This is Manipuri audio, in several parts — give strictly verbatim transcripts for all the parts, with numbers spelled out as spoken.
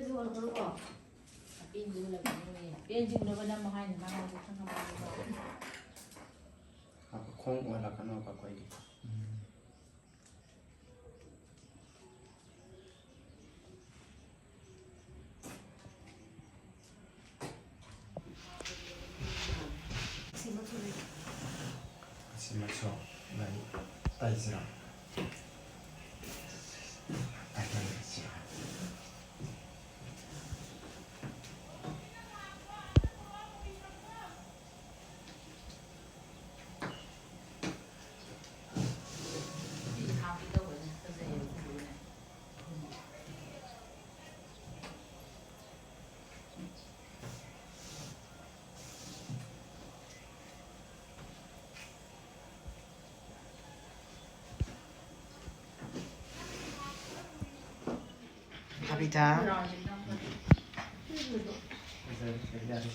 ꯑꯗꯨ ꯑꯣꯏꯔꯛꯀꯅꯨꯀꯣ꯫ ꯑꯄꯦꯟꯁꯤ ꯎꯠꯂꯛꯀꯅꯨꯌꯦ꯫ ꯑꯄꯦꯟꯁꯤ ꯎꯠꯂꯕ ꯅꯝꯃꯣ ꯍꯥꯏꯅꯤ, ꯃꯥ ꯍꯥꯏꯁꯦ ꯈꯪꯉꯕ? ꯈꯣꯡ ꯑꯣꯜꯂꯛꯀꯅꯣꯕ ꯑꯩꯈꯣꯏꯒꯤ꯫ ꯑꯁꯤꯃꯁꯨ ꯂꯩ꯫ ꯇꯥꯏꯁꯤꯔꯥ? ꯇꯥꯏꯁꯤꯔꯥ? ꯊꯥꯕꯤꯗ꯫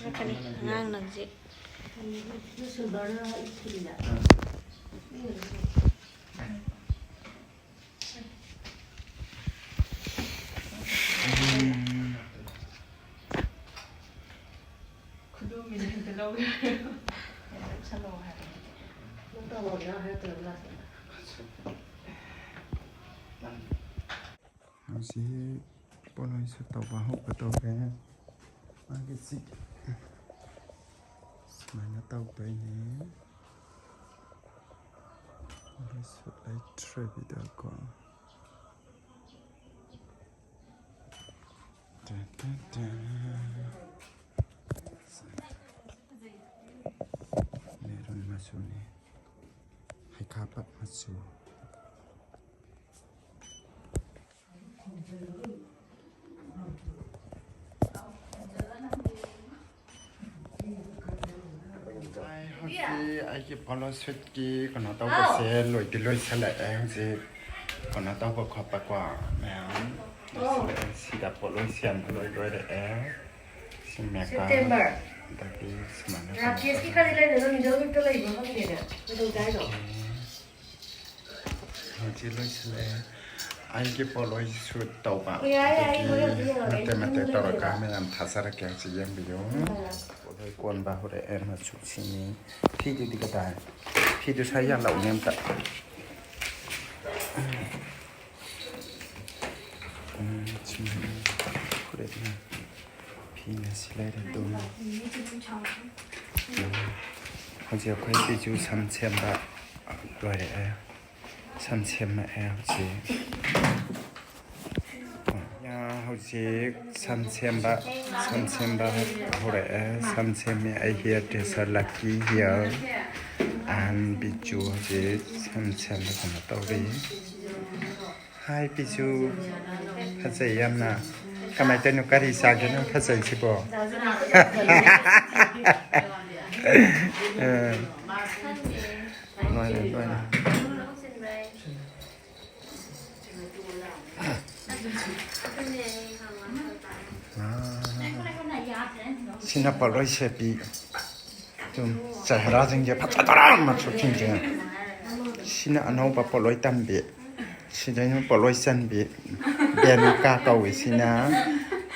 ꯂꯥꯛꯀꯅꯤ ꯑꯉꯥꯡ ꯅꯪꯁꯦ꯫ ꯈꯨꯗꯣꯝꯕꯤꯅ ꯍꯦꯛꯇ ꯂꯧꯒꯦ ꯍꯥꯏꯔꯣ? ꯍꯦꯛꯇ ꯎꯞꯁꯜꯂꯛꯑꯣ ꯍꯥꯏꯔꯣ? ꯅꯪ ꯇꯧꯔꯣ, ꯅꯪ ꯍꯥꯏꯔꯛꯇ꯭ꯔꯗꯤ ꯂꯥꯛꯀꯅꯤ꯫ ꯍꯧꯖꯤꯛ ꯄꯣꯠꯂꯣꯏ ꯁꯨꯠ ꯇꯧꯕ ꯍꯧꯒꯗꯧꯔꯦ꯫ ꯃꯥꯒꯤ ꯁꯤ ꯁꯨꯃꯥꯏꯅ ꯇꯧꯗꯣꯏꯅꯦ꯫ ꯄꯣꯠꯂꯣꯏ ꯁꯨꯠ ꯂꯩꯇ꯭ꯔꯕꯤꯗꯀꯣ꯫ ꯇꯦ, ꯇꯦ, ꯇꯦ꯫ ꯃꯦꯔꯨꯟ ꯃꯆꯨꯅꯤ꯫ ꯍꯩꯈꯥ ꯄꯠ ꯃꯆꯨ꯫ ꯑꯩ ꯍꯧꯖꯤꯛ ꯑꯩꯒꯤ ꯄꯣꯂꯣ ꯁꯨꯠꯀꯤ ꯀꯩꯅꯣ ꯇꯧꯕꯁꯦ ꯂꯣꯏꯗꯤ ꯂꯣꯏꯁꯤꯜꯂꯛꯑꯦ꯫ ꯍꯧꯖꯤꯛ ꯀꯩꯅꯣ ꯇꯧꯕ ꯈꯣꯠꯄꯀꯣ ꯃꯌꯥꯝ ꯂꯣꯏꯁꯤꯜꯂꯛꯑꯦ꯫ ꯁꯤꯗ ꯄꯣꯠ ꯂꯣꯏ ꯁꯦꯝꯕ ꯂꯣꯏ ꯂꯣꯏꯔꯛꯑꯦ꯫ ꯁꯤ ꯃꯦꯀꯞ ꯁꯦꯞꯇꯦꯝꯕꯔ꯫ ꯑꯗꯒꯤ ꯁꯨꯃꯥꯏꯅ ꯀꯩꯅꯣ ꯔꯥꯀꯦꯁꯀꯤ ꯇꯧꯕ꯫ ꯈꯔꯗꯤ ꯂꯩꯔꯦ, ꯅꯪ ꯃꯤꯗꯜ ꯋꯤꯛꯇ ꯂꯩꯕ꯭ꯔꯣ ꯈꯪꯗꯦꯅꯦ꯫ ꯀꯩꯗꯧꯁꯦ ꯍꯥꯏꯅꯣ? ꯍꯧꯖꯤꯛ ꯂꯣꯏꯁꯤꯜꯂꯛꯑꯦ꯫ ꯑꯩꯒꯤ ꯄꯣꯠꯂꯣꯏ ꯁꯨꯠ ꯇꯧꯕ꯫ ꯌꯥꯏ, ꯌꯥꯏ, ꯑꯗꯨꯒꯤ ꯍꯣꯔꯦꯟ ꯄꯤꯔꯝꯃꯒꯦ꯫ ꯃꯇꯦꯛ ꯃꯇꯦꯛ ꯌꯨꯝꯗ ꯇꯧꯔꯒ ꯂꯩꯕ꯫ ꯃꯌꯥꯝ ꯊꯥꯖꯔꯛꯀꯦ, ꯍꯧꯖꯤꯛ ꯌꯦꯡꯕꯤꯌꯨ꯫ ꯎꯝ꯫ ꯄꯣꯠꯂꯣꯏ ꯀꯣꯟꯕ ꯍꯧꯔꯛꯑꯦ, ꯃꯆꯨꯁꯤꯅꯤ꯫ ꯐꯤꯗꯨꯗꯤ ꯀꯗꯥꯏ? ꯐꯤꯗꯨ ꯁ꯭ꯋꯥꯏ ꯌꯥꯜꯂꯛꯎꯅꯦ ꯑꯝꯇ꯫ ꯎꯝ, ꯁꯤ ꯐꯨꯔꯤꯠꯅ ꯐꯤꯅ ꯁꯤ ꯂꯩꯔꯦ ꯑꯗꯨꯝ꯫ ꯎꯝ꯫ ꯍꯧꯖꯤꯛ ꯑꯩꯈꯣꯏ ꯕꯤꯖꯨ ꯁꯝ ꯁꯦꯝꯕ ꯂꯣꯏꯔꯛꯑꯦ꯫ ꯁꯝ ꯁꯦꯝꯃꯛꯑꯦ ꯍꯧꯖꯤꯛ꯫ ꯌꯥ, ꯍꯧꯖꯤꯛ ꯁꯝ ꯁꯦꯝꯕ, ꯁꯝ ꯁꯦꯝꯕ ꯍꯧꯔꯛꯑꯦ꯫ ꯁꯝ ꯁꯦꯝꯃꯦ ꯑꯩ ꯍꯤꯌꯔ dresser lucky hair and Biju ꯍꯧꯖꯤꯛ ꯁꯝ ꯁꯦꯝꯕ ꯀꯩꯅꯣ ꯇꯧꯔꯤ꯫ ꯍꯥꯏ ꯕꯤꯖꯨ, ꯐꯖꯩ ꯌꯥꯝꯅ꯫ ꯀꯃꯥꯏꯅ ꯇꯧꯔꯤꯅꯣ? ꯀꯔꯤ ꯆꯥꯒꯦ ꯅꯪ ꯐꯖꯩꯁꯤꯕꯣ? ꯑ, ꯂꯣꯏꯔꯦ, ꯂꯣꯏꯔꯦ꯫ ꯁꯤꯅ ꯄꯣꯠꯂꯣꯏ ꯁꯦꯠꯄꯤ꯫ ꯑꯗꯨꯝ ꯆꯦꯍꯔꯥꯁꯤꯡꯁꯦ ꯐꯖꯗꯔꯥ ꯃꯆꯨꯁꯤꯡꯁꯦ꯫ ꯁꯤꯅ ꯑꯅꯧꯕ ꯄꯣꯠꯂꯣꯏ ꯇꯝꯕꯤ꯫ ꯁꯤꯗꯩꯅ ꯄꯣꯠꯂꯣꯏ ꯆꯟꯕꯤ꯫ ꯕꯦꯅꯤꯀꯥ ꯀꯧꯏ꯫ ꯁꯤꯅ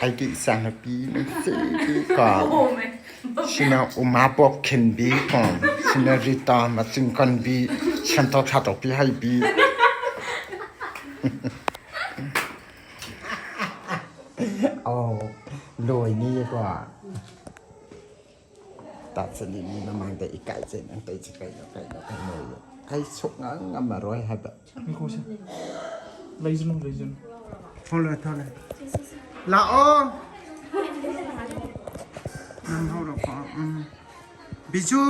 ꯑꯩꯒꯤ ꯏꯆꯥꯅꯨꯄꯤ ꯅꯨꯡꯁꯤꯕꯤ ꯀꯣ꯫ ꯁꯤꯅ ꯎꯃꯥ ꯄꯣꯛ ꯈꯤꯟꯕꯤ ꯀꯣ꯫ ꯁꯤꯅ ꯔꯤꯇꯥ ꯃꯆꯤꯟ ꯀꯟꯕꯤ, ꯁꯦꯝꯗꯣꯛ ꯁꯥꯗꯣꯛꯄꯤ ꯍꯩꯕꯤ꯫ ꯑꯧ, ꯂꯣꯏꯅꯤꯌꯦꯀꯣ꯫ ꯇꯥꯆꯅꯤ ꯃꯤ ꯃꯃꯥꯡꯗ ꯏꯀꯥꯏꯖꯩ ꯅꯪ ꯇꯧꯔꯤꯁꯦ ꯀꯩꯅꯣ, ꯀꯩꯅꯣ, ꯀꯩꯅꯣ? ꯑꯩ ꯁꯨꯛꯉꯝ ꯉꯝꯃꯔꯣꯏ ꯍꯥꯏꯕ꯫ ꯉꯥꯏꯈꯣꯁꯦ꯫ ꯂꯩꯖꯅꯨ, ꯂꯩꯖꯅꯨ꯫ ꯊꯣꯛꯂꯛꯑꯦ, ꯊꯣꯛꯂꯛꯑꯦ꯫ ꯂꯥꯛꯑꯣ꯫ ꯅꯪ ꯍꯧꯔꯛꯑꯣ꯫ ꯎꯝ꯫ ꯕꯤꯖꯨ꯫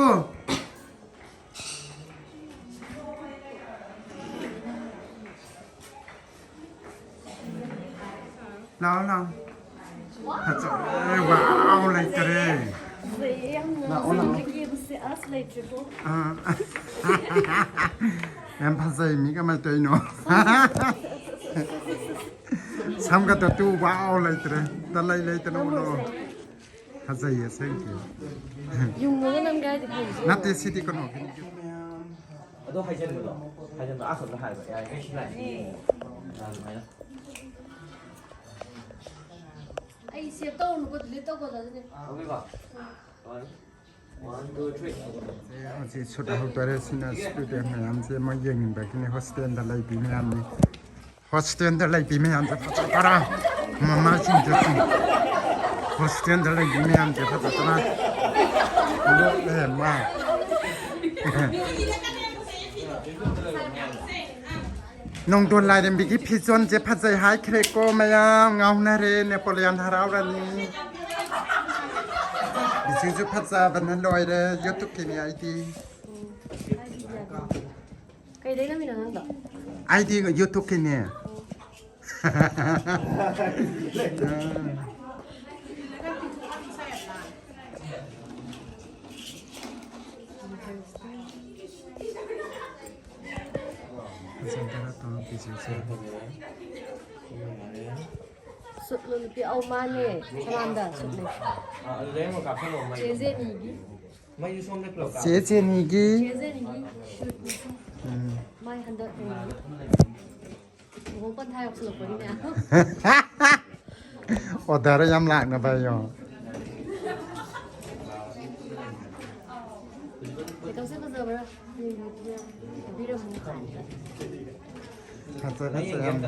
ꯂꯥꯛꯑꯣ, ꯂꯥꯛꯑꯣ꯫ ꯐꯖꯔꯦ, ꯋꯥꯎ, ꯂꯩꯇꯔꯦ꯫ ꯐꯖꯩꯌꯦ ꯌꯥꯝꯅ꯫ ꯂꯥꯛꯑꯣ, ꯂꯥꯛꯑꯣ꯫ ꯍꯧꯖꯤꯛꯀꯤ ꯌꯦꯡꯕꯁꯦ ꯑꯁ ꯂꯩꯇ꯭ꯔꯦꯀꯣ꯫ ꯑꯥ꯫ ꯌꯥꯝ ꯐꯖꯩ, ꯃꯤ ꯀꯃꯥꯏꯅ ꯇꯧꯔꯤꯅꯣ? ꯁꯝꯒ ꯇꯠꯇꯨ, ꯋꯥꯎ, ꯂꯩꯇ꯭ꯔꯦ꯫ ꯇ ꯂꯩ, ꯂꯩꯇꯅ ꯎꯠꯂꯣ꯫ ꯐꯖꯩꯌꯦ, ꯑꯁꯦꯡꯀꯤ꯫ ꯌꯨꯡꯉꯒ ꯅꯝꯒꯦ ꯍꯥꯏꯗꯤ ꯐꯩ꯫ ꯅꯠꯇꯦ, ꯁꯤꯗꯤ ꯀꯩꯅꯣꯒꯤꯅꯤ꯫ ꯑꯗꯣ ꯍꯥꯏꯖꯟꯕꯗꯣ, ꯍꯥꯏꯖꯟꯕ ꯑꯁꯣꯝꯗ ꯍꯥꯏꯕ꯫ ꯌꯥꯔꯦ, ꯁꯤ ꯂꯥꯛꯑꯦ꯫ ꯑꯩ ꯁꯦꯞ ꯇꯧꯔꯨꯅꯨꯀꯣ, ꯗꯤꯂꯤꯠ ꯇꯧꯒꯗꯕꯅꯦ꯫ ꯍꯧꯖꯤꯛ ꯁꯨꯠ ꯍꯧꯗꯣꯔꯦ꯫ ꯁꯤꯅ ꯁ꯭ꯇꯨꯗꯦꯟ ꯃꯌꯥꯝꯁꯦ ꯃꯣꯏ ꯌꯦꯡꯅꯤꯡꯕꯒꯤꯅꯦ꯫ ꯍꯣꯁꯇꯦꯜꯗ ꯂꯩꯕꯤ ꯃꯌꯥꯝꯅꯤ꯫ ꯍꯣꯁꯇꯦꯜꯗ ꯂꯩꯕꯤ ꯃꯌꯥꯝꯁꯦ ꯐꯖꯕ꯭ꯔꯥ? ꯃꯃꯥꯁꯤꯡꯁꯦ ꯁꯨꯝ ꯍꯣꯁꯇꯦꯜꯗ ꯂꯩꯕꯤ ꯃꯌꯥꯝꯁꯦ ꯐꯖꯕ꯭ꯔꯥ? ꯂꯣꯏꯔꯦ ꯃꯥ꯫ ꯅꯣꯡꯗꯣꯟ ꯂꯥꯏꯔꯦꯝꯕꯤꯒꯤ ꯐꯤꯖꯣꯜꯁꯦ ꯐꯖꯩ ꯍꯥꯏꯈ꯭ꯔꯦꯀꯣ ꯃꯌꯥꯝ꯫ ꯉꯥꯎꯅꯔꯦ꯫ ꯅꯦꯄꯣꯂꯤꯌꯟ ꯍꯔꯥꯎꯔꯅꯤ꯫ ꯕꯤꯖꯨꯁꯨ ꯐꯖꯕꯅ ꯂꯣꯏꯔꯦ꯫ ꯌꯨꯇꯨꯕꯀꯤꯅꯤ ꯑꯩꯗꯤ꯫ ꯀꯩꯗꯩ ꯅꯝꯃꯤꯅꯣ ꯅꯪꯗꯣ? ꯑꯩꯗꯤ ꯌꯨꯇꯨꯕꯀꯤꯅꯦ꯫ ꯁꯨꯠꯂꯣ ꯅꯨꯄꯤ꯫ ꯑꯧ, ꯃꯥꯅꯦ꯫ ꯁꯃꯥꯟꯗ ꯁꯨꯠꯅꯦ꯫ ꯆꯦ ꯖꯦꯅꯤꯒꯤ꯫ ꯆꯦ ꯖꯦꯅꯤꯒꯤ꯫ ꯆꯦ ꯖꯦꯅꯤꯒꯤ ꯁꯨꯠꯅꯦ꯫ ꯎꯝ꯫ ꯃꯥꯏ ꯍꯟꯗꯛ ꯂꯨꯍꯣꯡ ꯄꯟꯊꯥ ꯌꯧꯁꯜꯂꯛꯄꯒꯤꯅꯦ꯫ ꯑꯣꯔꯗꯔ ꯌꯥꯝ ꯂꯥꯛꯅꯕ ꯍꯥꯏꯌꯣ꯫ ꯃꯦꯀꯞꯁꯦ ꯐꯖꯕ꯭ꯔꯥ? ꯌꯦꯡꯕꯤꯔꯝꯃꯨ꯫ ꯐꯖ ꯐꯖ ꯌꯥꯝ꯫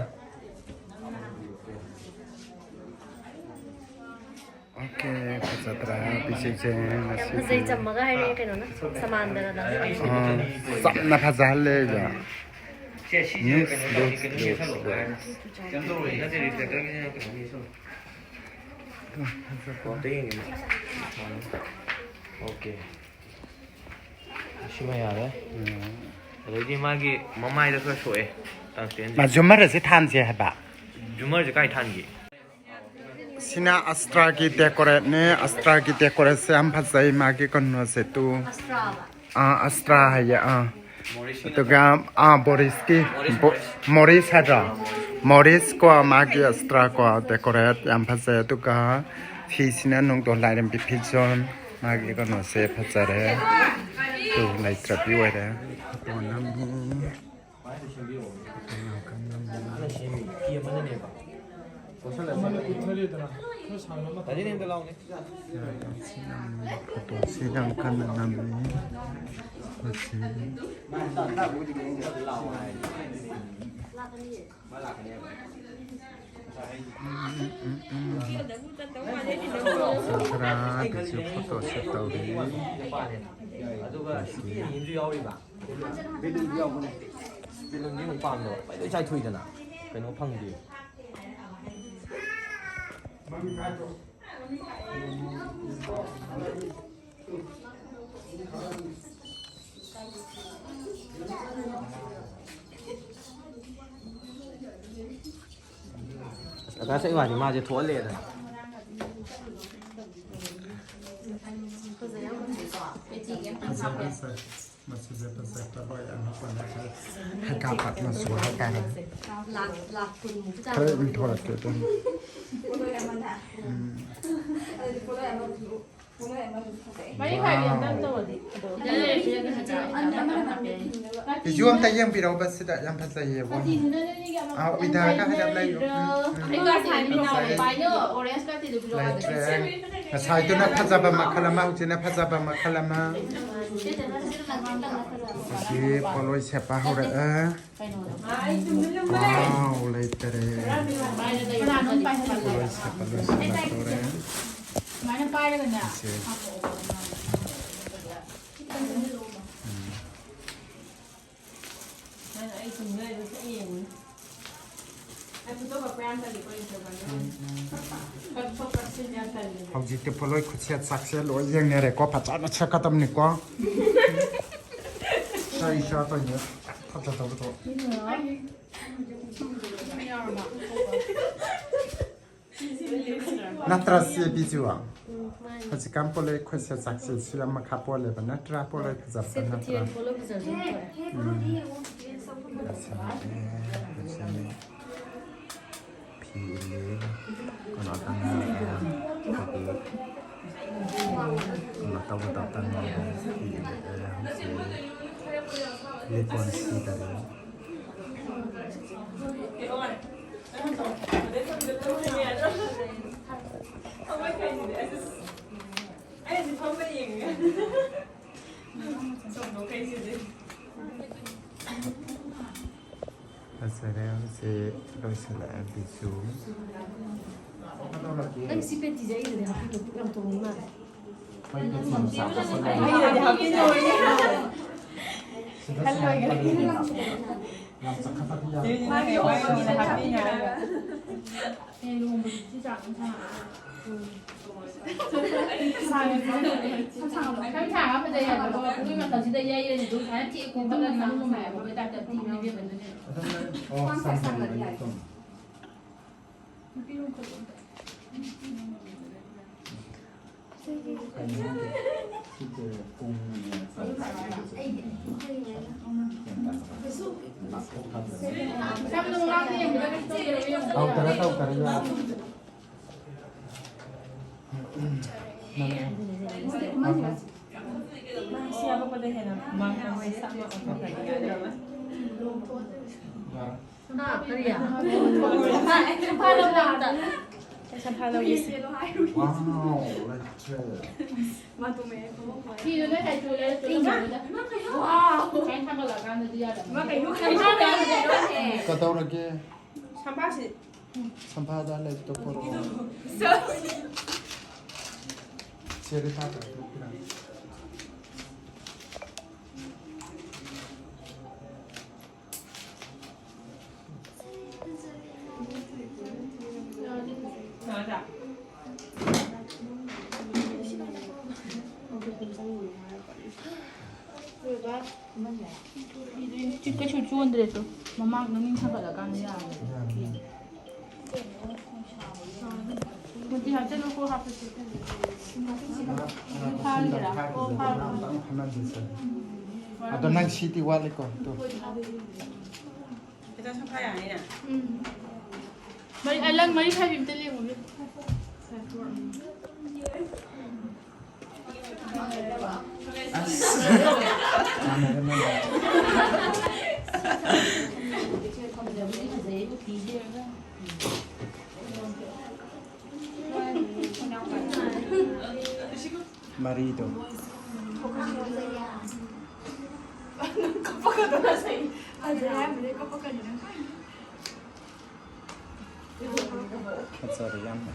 ꯑꯣꯀꯦ, ꯐꯖꯗ꯭ꯔꯥ ꯄꯤꯁꯤꯁꯦ ꯉꯁꯤ? ꯐꯖꯩ ꯆꯝꯃꯒ ꯍꯥꯏꯔꯛꯑꯦ ꯀꯩꯅꯣꯅ, ꯁꯃꯥꯟꯗꯅ꯫ ꯑꯥ, ꯆꯝꯅ ꯐꯖꯍꯜꯂꯦ ꯑꯩꯁꯦ꯫ ꯁꯦ, ꯁꯤꯁꯦ ꯂꯨꯛꯁ, ꯀꯩꯅꯣ ꯇꯧꯔꯗꯤ ꯂꯨꯛꯁ, ꯀꯩꯅꯣ ꯂꯨꯛꯁ, ꯁꯦꯝꯍꯜꯂꯣ꯫ ꯂꯨꯛꯁ꯫ ꯀꯩꯅꯣ ꯇꯧꯔꯣꯏ, ꯅꯠꯇꯦ, ꯔꯤꯐ꯭ꯂꯦꯛꯇꯔꯒꯤꯁꯦ ꯀꯩꯅꯣ ꯁꯦꯝꯍꯜꯂꯣ꯫ ꯑꯝꯇ ꯌꯦꯡꯒꯦ꯫ ꯑꯣꯀꯦ꯫ ꯁꯤꯃ ꯌꯥꯔꯦ꯫ ꯎꯝ꯫ ꯑꯗꯩꯗꯤ ꯃꯥꯒꯤ ꯃꯃꯥꯏꯗ ꯈꯔ ꯁꯣꯛꯑꯦ꯫ ꯇꯥꯡ ꯇꯦꯟꯁꯦ꯫ ꯃꯥ ꯖꯨꯃꯔ ꯑꯁꯤ ꯊꯥꯟꯁꯦ ꯍꯥꯏꯕ꯫ ꯖꯨꯃꯔꯁꯦ ꯀꯥꯏ ꯊꯥꯟꯒꯦ? ꯁꯤꯅ ꯑꯁꯇ꯭ꯔꯥꯒꯤ ꯗꯦꯀꯣꯔꯦꯠꯅꯦ꯫ ꯑꯁꯇ꯭ꯔꯥꯒꯤ ꯗꯦꯀꯣꯔꯦꯠꯁꯦ ꯌꯥꯝ ꯐꯖꯩ꯫ ꯃꯥꯒꯤ ꯀꯩꯅꯣꯁꯦ ꯇꯨ꯫ ꯑꯁꯇ꯭ꯔꯥꯕ? ꯑꯥ, ꯑꯁꯇ꯭ꯔꯥ ꯍꯥꯏꯌꯦ꯫ ꯑꯥ꯫ ꯃꯣꯔꯤꯁꯀꯤ ꯑꯗꯨꯒ, ꯅꯠꯇ꯭ꯔꯣ? ꯑꯥ, ꯕꯣꯔꯤꯁꯀꯤ꯫ ꯃꯣꯔꯤꯁ, ꯕꯣ-, ꯃꯣꯔꯤꯁ꯫ ꯃꯣꯔꯤꯁ ꯍꯥꯏꯗ꯭ꯔꯥ? ꯃꯣꯔꯤꯁ ꯀꯣ, ꯃꯥꯒꯤ ꯑꯁꯇ꯭ꯔꯥ ꯀꯣ, ꯗꯦꯀꯣꯔꯦꯠ ꯌꯥꯝ ꯐꯖꯩ꯫ ꯑꯗꯨꯒ ꯐꯤꯁꯤꯅ ꯅꯣꯡꯗꯣꯟ ꯂꯥꯏꯔꯦꯝꯕꯤ ꯐꯤꯖꯣꯜ꯫ ꯃꯥꯒꯤ ꯀꯩꯅꯣꯁꯦ ꯐꯖꯔꯦ꯫ ꯇꯨ ꯂꯩꯇ꯭ꯔꯕꯤ ꯑꯣꯏꯔꯦ꯫ ꯐꯣꯇꯣ ꯅꯝꯃꯤ꯫ ꯐꯣꯇꯣ ꯌꯥꯝ ꯀꯟꯅ ꯅꯝꯃꯤ꯫ ꯑꯃꯅꯅꯦꯕ꯫ ꯀꯣꯟꯁꯜꯂꯁꯦ꯫ ꯑꯃꯅ ꯀꯨꯞꯊꯔꯦꯗꯅ꯫ ꯈꯔ ꯁꯥꯡꯅ ꯑꯃ ꯇꯥꯗꯤ ꯅꯦꯝꯗ ꯂꯥꯎꯅꯦ꯫ ꯐꯣꯇꯣꯁꯤ ꯌꯥꯝ ꯀꯟꯅ ꯅꯝꯃꯤ꯫ ꯃꯁꯤ꯫ ꯃꯥ ꯍꯟꯗꯛ ꯍꯟꯗꯛ ꯑꯃꯨꯛ ꯂꯥꯛꯑꯣ ꯍꯥꯏ꯫ ꯃꯥ ꯂꯥꯛꯀꯅꯦꯕ꯫ ꯁꯪꯁꯥꯔꯥꯒꯤꯁꯨ ꯐꯣꯇꯣ ꯁꯦꯠ ꯇꯧꯔꯤ꯫ ꯑꯗꯨꯒ ꯁꯤꯒꯤ ꯑꯅꯤ ꯑꯃꯁꯨ ꯌꯥꯎꯔꯤꯕ꯫ ꯕꯦꯂꯨꯟꯗꯤ ꯑꯃꯨꯛ ꯄꯥꯝꯗꯕ꯫ ꯂꯣꯏ ꯆꯥꯏꯊꯣꯛꯏꯗꯅ꯫ ꯀꯩꯅꯣ ꯐꯪꯗꯦ꯫ ꯑꯁ, ꯑꯗꯥ ꯁꯛꯏ ꯋꯥꯗꯤ ꯃꯥꯁꯦ ꯊꯣꯛꯍꯜꯂꯦꯗꯅ꯫ ꯐꯖꯩ, ꯐꯖꯩ꯫ ꯃꯁꯤꯁꯦ ꯐꯖꯕ ꯂꯣꯏ ꯑꯅꯧꯕ ꯂꯩꯈ꯭ꯔꯦ꯫ ꯍꯩꯀꯥ ꯄꯥꯠ ꯃꯆꯨ ꯍꯥꯏꯇꯥꯔꯦ꯫ ꯂꯥꯛ, ꯂꯥꯛ ꯀꯨꯟꯃꯨꯛꯀꯤ ꯆꯥꯡ ꯈꯔ ꯑꯗꯨꯝ ꯊꯣꯛꯂꯛꯀꯦ ꯑꯗꯨꯝ꯫ ꯎꯝ꯫ ꯃꯔꯤ ꯈꯥꯏꯕꯤ ꯑꯝꯇꯪ ꯇꯧꯔꯗꯤ꯫ ꯚꯤꯖꯨ ꯑꯝꯇ ꯌꯦꯡꯕꯤꯔꯛꯎꯕ ꯁꯤꯗ, ꯌꯥꯝ ꯐꯖꯩꯌꯦꯕ꯫ ꯑꯥ, ꯎꯏꯊꯔꯒ ꯍꯥꯏꯔꯞ ꯂꯩꯌꯨ꯫ ꯎꯝ, ꯎꯝ꯫ ꯑꯩ ꯀꯥꯔꯠ ꯍꯥꯏꯕ ꯀꯥꯎꯔꯦ꯫ ꯄꯥꯏꯌꯣ, ꯑꯣꯔꯦꯟꯖ ꯀꯥꯔꯠꯇꯤ ꯑꯗꯨ ꯄꯤꯔꯛꯑꯣ ꯍꯥꯏꯕꯅꯦ꯫ ꯂꯩꯇ꯭ꯔꯦ꯫ ꯉꯁꯥꯏꯗꯨꯅ ꯐꯖꯕ ꯃꯈꯜ ꯑꯃ, ꯍꯧꯖꯤꯛꯅ ꯐꯖꯕ ꯃꯈꯜ ꯑꯃ꯫ ꯁꯤ ꯄꯣꯠꯂꯣꯏ ꯁꯦꯠꯄ ꯍꯧꯔꯛꯑꯦ꯫ ꯋꯥꯎ, ꯂꯩꯇꯔꯦ꯫ ꯄꯣꯠꯂꯣꯏ ꯁꯦꯠꯄ ꯂꯣꯏꯁꯤꯜꯂꯛꯇꯣꯔꯦ꯫ ꯁꯦ꯫ ꯎꯝ꯫ ꯎꯝ, ꯎꯝ꯫ ꯍꯧꯖꯤꯛꯇꯤ ꯄꯣꯠꯂꯣꯏ ꯈꯨꯠꯁꯦꯠ ꯆꯥꯛꯁꯦꯠ ꯂꯣꯏ ꯌꯦꯡꯅꯔꯦꯀꯣ, ꯐꯖꯅ ꯁꯦꯠꯀꯗꯕꯅꯤꯀꯣ꯫ ꯏꯁꯥ ꯏꯁꯥ ꯇꯧꯔꯤꯅꯦ ꯐꯖꯗꯕꯗꯣ꯫ ꯅꯠꯇ꯭ꯔ ꯁꯤ ꯕꯤꯖꯨ? ꯎꯝ, ꯃꯥꯅꯤ꯫ ꯍꯧꯖꯤꯛꯀꯥꯟ ꯄꯣꯠꯂꯣꯏ ꯈꯨꯠꯁꯦꯠ ꯆꯥꯛꯁꯦꯠꯁꯨ ꯌꯥꯝ ꯃꯈꯥ ꯄꯣꯜꯂꯦꯕ, ꯅꯠꯇ꯭ꯔꯥ? ꯄꯣꯠꯂꯣꯏ ꯐꯖꯕꯗ ꯁꯦꯠꯄ ꯅꯠꯇ꯭ꯔꯥ? ꯊꯤꯔꯗꯤ ꯄꯣꯠꯂꯣꯏ ꯐꯖꯕꯁꯨ ꯊꯣꯛꯑꯦ꯫ ꯎꯝ꯫ ꯂꯣꯏꯁꯜꯂꯛꯑꯦ, ꯂꯣꯏꯁꯜꯂꯦ꯫ ꯐꯤ ꯏꯜꯂꯦ꯫ ꯀꯩꯅꯣ ꯇꯧꯅꯤꯡꯉꯛꯑꯦ꯫ ꯑꯩꯈꯣꯏꯒꯤ ꯀꯩꯅꯣ ꯇꯧꯕꯗꯣ ꯇꯧꯅꯤꯡꯉꯛꯑꯦ꯫ ꯐꯤ ꯏꯜꯂꯛꯑꯦ ꯍꯧꯖꯤꯛ꯫ ꯂꯤꯀꯣꯟ ꯁꯤꯗꯔꯦ꯫ ꯑꯩꯅꯗꯤ ꯐꯝꯕ ꯌꯦꯡꯉꯦ꯫ ꯆꯣꯡꯊꯣꯛꯈ꯭ꯔꯦ ꯁꯤꯗꯤ꯫ ꯐꯖꯔꯦ꯫ ꯍꯧꯖꯤꯛ ꯂꯣꯏꯁꯤꯜꯂꯛꯑꯦ ꯕꯤꯖꯨ꯫ ꯅꯪ ꯁꯤ ꯄꯦꯟꯇꯤꯁꯦ ꯑꯩꯒꯤꯗꯗꯤ ꯍꯥꯞꯄꯤꯔꯣ, ꯌꯥꯝ ꯇꯣꯡꯉꯤ ꯃꯥꯜꯂꯦ꯫ ꯑꯩꯒꯤꯗꯗꯤ ꯍꯥꯞꯄꯤꯔꯣ꯫ ꯈꯜꯂꯣꯏꯒꯦ꯫ ꯃꯥꯒꯤ ꯑꯣꯏꯅ ꯍꯥꯞꯄꯤꯅꯦ ꯍꯥꯏꯕ꯫ ꯁꯝ ꯁꯥꯡꯕ ꯐꯖꯩ ꯍꯥꯏꯕꯀꯣ, ꯑꯗꯨꯒꯤ ꯃꯇꯝꯁꯤꯗ ꯌꯩꯔꯅꯤ, ꯑꯗꯨꯝ ꯁꯨꯃꯥꯏꯅ ꯊꯦꯛꯑ ꯈꯣꯡꯕꯒ ꯉꯥꯅꯨ ꯃꯃꯥꯏ ꯍꯥꯏꯕ ꯇꯥꯏꯞꯇ ꯊꯤꯕꯅꯦ ꯏꯕꯦꯝꯃ, ꯑꯗꯨꯅꯦ꯫ ꯑꯗꯨꯝ ꯅꯪ, ꯑꯣ, ꯁꯝ ꯁꯥꯡꯕ ꯅꯪ ꯇꯧ꯫ ꯅꯨꯄꯤ ꯑꯃꯈꯛ ꯑꯝꯇ꯫ ꯀꯩꯅꯣ ꯈꯪꯗꯦ꯫ ꯁꯤꯁꯦ ꯄꯨꯡ ꯑꯅꯤ ꯁꯥꯡꯕ꯫ ꯁꯝꯗꯣ ꯃꯃꯥꯡꯗ ꯌꯦꯡꯕꯗ ꯀꯩꯁꯨ ꯇꯧꯗꯦꯕ, ꯌꯦꯡꯉꯣ꯫ ꯇꯧꯗꯔꯦ, ꯇꯧꯗꯔꯦ꯫ ꯁꯤ ꯍꯥꯄꯛꯄꯗ ꯍꯦꯟꯅ ꯃꯥꯡ ꯊꯥꯡꯕ ꯁꯛ ꯑꯃ ꯑꯣꯟꯊꯣꯛꯈ꯭ꯔꯗꯤ ꯌꯥꯗ꯭ꯔꯕ? ꯌꯥꯔꯦ꯫ ꯍꯥ, ꯀꯔꯤ? ꯁꯝꯐꯥ ꯂꯧꯕ꯫ ꯁꯝꯐꯥ ꯂꯧꯒꯦꯁꯦ꯫ Wow, lecture꯫ ꯐꯤꯗꯨꯅ ꯀꯩꯁꯨ ꯂꯩꯔꯁꯨ ꯏꯃꯥ! ꯂꯧꯕꯗ꯫ ꯏꯃꯥ, ꯀꯩꯅꯣ? ꯁꯨꯃꯥꯏꯅ ꯊꯥꯡꯒꯠꯂꯛꯑꯀꯥꯟꯗꯗꯤ ꯌꯥꯗꯕꯅꯤ꯫ ꯏꯃꯥ, ꯀꯩꯅꯣ? ꯁꯝꯐꯥ ꯂꯧꯒꯦ꯫ ꯀꯩꯗꯧꯔꯒꯦ? ꯁꯝꯐꯥꯁꯤ꯫ ꯁꯝꯐꯥꯗ ꯂꯩꯕꯗꯣ ꯄꯣꯔꯛꯑꯣ꯫ ꯆꯦꯔꯤ ꯊꯥꯗ꯭ꯔꯥ? ꯀꯩꯁꯨ ꯆꯣꯟꯗ꯭ꯔꯦ ꯇꯨ꯫ ꯃꯃꯥꯡ ꯃꯅꯤꯡ ꯊꯥꯡꯒꯠꯂꯀꯥꯟꯗ ꯌꯥꯕꯅꯦ꯫ ꯌꯥꯕꯅꯦ꯫ ꯃꯨꯔꯇꯤ ꯍꯥꯞꯆꯜꯂꯨꯀꯣ, ꯍꯥꯞꯄꯁꯦ꯫ ꯐꯥꯔꯒꯦꯔꯥ? ꯑꯣ, ꯐꯥꯔꯣ꯫ ꯑꯗꯣ ꯅꯪ ꯁꯤꯗꯤ ꯋꯥꯠꯂꯤꯀꯣ, ꯇꯨ꯫ ꯈꯤꯇꯪ ꯁꯝꯐꯥ ꯌꯥꯅꯤꯅ꯫ ꯎꯝ꯫ ꯃꯔꯤ, ꯑ, ꯂꯪ ꯃꯔꯤ ꯈꯥꯏꯕꯤ ꯑꯝꯇ ꯂꯦꯡꯉꯨꯅꯦ꯫ ꯑꯁ꯫ ꯐꯖꯕꯨꯗꯤ ꯐꯖꯩ, ꯐꯤꯁꯦ꯫ ꯃꯔꯤꯗꯣ꯫ ꯐꯖꯔꯦ ꯌꯥꯝꯅ꯫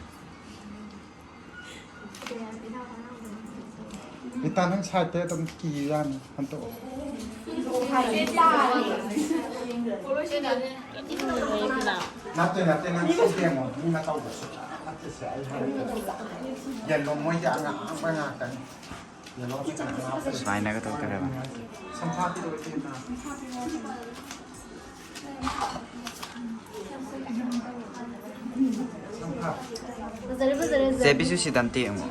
ꯔꯤꯇꯥ, ꯅꯪ ꯁꯥꯏꯠꯇ ꯑꯗꯨꯝ ꯀꯤꯌꯨ ꯌꯥꯅꯤ, ꯍꯟꯇꯣꯛꯑꯣ꯫ ꯅꯠꯇꯦ, ꯅꯠꯇꯦ, ꯅꯪ ꯁꯤ ꯌꯦꯡꯉꯣ, ꯃꯤꯅ ꯇꯧꯕꯁꯨ ꯅꯠꯇꯦ, ꯁꯦ ꯑꯩ ꯍꯥꯏꯔꯒꯦ꯫ ꯌꯦꯜꯂꯣ, ꯃꯣꯏꯗꯤ ꯑꯉꯥꯡꯕ ꯉꯥꯛꯇꯅꯤ꯫ ꯌꯦꯜꯂꯣ ꯁꯤ ꯀꯅꯥ ꯉꯥꯛꯇꯅꯤ? ꯁꯨꯃꯥꯏꯅꯒ ꯇꯧꯗꯣꯏꯔꯕ? ꯁꯝꯐꯥ ꯄꯤꯔꯛꯑꯣ, ꯏꯆꯦ, ꯏꯃꯥ꯫ ꯐꯖꯔꯦ, ꯐꯖꯔꯦ, ꯐꯖꯔꯦ꯫ ꯆꯦ ꯕꯤꯁꯨ ꯁꯤꯗ ꯑꯝꯇ ꯌꯦꯡꯉꯣ꯫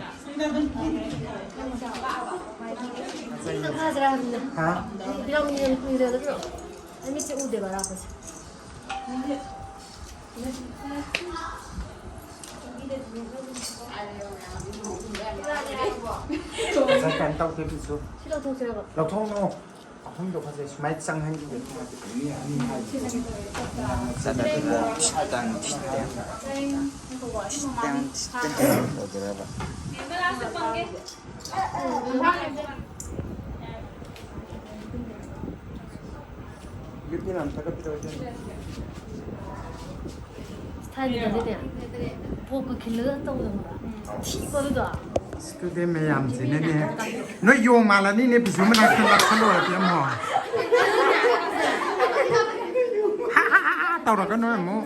ꯁꯤꯅ ꯐꯖꯔꯦ ꯍꯥꯏꯕꯅꯤꯗ꯫ ꯍꯥ? ꯌꯥꯝ ꯌꯦꯡ-, ꯌꯦꯡꯖꯒꯗ꯭ꯔꯣ? ꯑꯩ ꯃꯤꯠꯁꯦ ꯎꯗꯦꯕ ꯑꯔꯥꯞꯄꯁꯦ꯫ ꯐꯖꯅ ꯀꯩꯝ ꯇꯧꯗꯦ ꯕꯤꯁꯨ꯫ ꯁꯤ ꯂꯧꯊꯣꯛꯁꯤꯔꯕ? ꯂꯧꯊꯣꯛꯅꯣ꯫ ꯑꯍꯨꯝꯗꯣ ꯐꯖꯩ, ꯁꯨꯃꯥꯏꯅ ꯆꯪꯍꯟꯈꯤꯒꯦ꯫ ꯃꯤ ꯑꯅꯤ ꯍꯥꯏꯕꯗꯤ꯫ ꯆꯠꯂꯗꯨꯅ ꯈꯤꯇꯪ, ꯈꯤꯇꯪ, ꯈꯤꯇꯪ ꯇꯧꯗꯣꯏꯔꯕ? ꯌꯨꯄꯤꯅ ꯑꯝꯇꯒ ꯄꯤꯔꯛꯑꯣ, ꯏꯆꯦ꯫ ꯊꯥꯏꯅꯗꯤꯅꯦ, ꯄꯣꯛꯀ ꯈꯤꯜꯂꯒ ꯇꯧꯕꯗꯣ ꯈꯪꯕ꯭ꯔꯥ? ꯊꯤꯀꯣ ꯑꯗꯨꯗꯣ꯫ ꯑꯁ, ꯑꯗꯨꯗꯤ ꯃꯌꯥꯝꯁꯤꯅꯅꯦ, ꯅꯣꯏ ꯌꯣꯡ ꯃꯥꯜꯂꯅꯤꯅꯦ, ꯕꯤꯖꯨ ꯃꯅꯥꯛꯇ ꯅꯛꯁꯜꯂꯨꯔꯗꯤ ꯑꯃꯨꯛ꯫ ꯍꯥ, ꯍꯥ, ꯍꯥ, ꯍꯥ ꯇꯧꯔꯒ ꯅꯣꯏ ꯑꯃꯨꯛ꯫